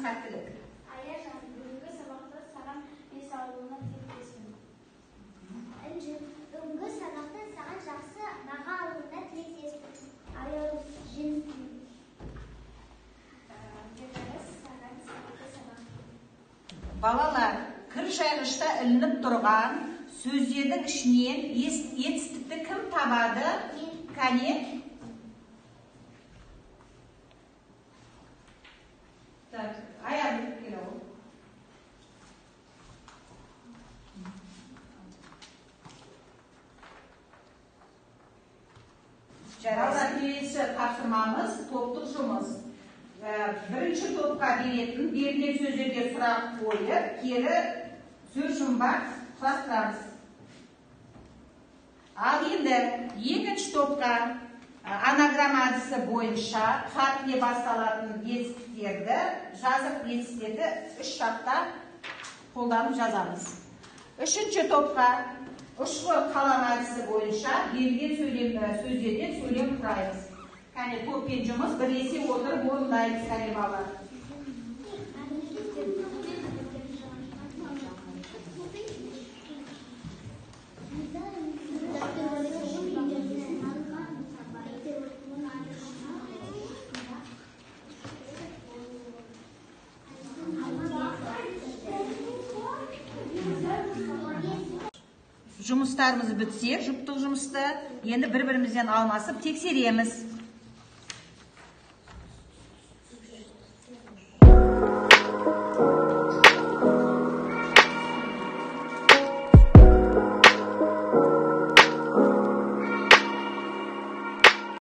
сәттілік. Аяжан, бүгінгі сабақта саған 5 алуына тілектеспін. Інжу, бүгінгі сабақта саған жақсы баға алуына тілектеспін. Аяулым, жеңіс тілеймін. Бекарыс, саған сәтті сабақ. Балалар, кір жайғышта ілініп тұрған сөздердің ішінен етістікті кім табады? Кәне? Так, аяғын келе ғой. Жарайды, келесі тапсырмамыз топтық жұмыс. Бірінші топқа беретін берілген сөздерге сұрақ қойып, кері сөз жұмбақ құрастырамыз. Ал енді екінші топқа анаграмма әдісі бойынша қаріпіне басталатын етістіктерді, жазық етістіктерді үш шартта қолданып жазамыз. Үшінші топқа ұшқыр қалам әдісі бойынша берілген сөздерден сөйлем құраймыз. Кәне, топпен жұмыс бірлесе отырып орындаймыз, кәне балалар. Жұмыстарымыз бітсе, жұптық жұмысты енді бір-бірімізден алмасып тексереміз.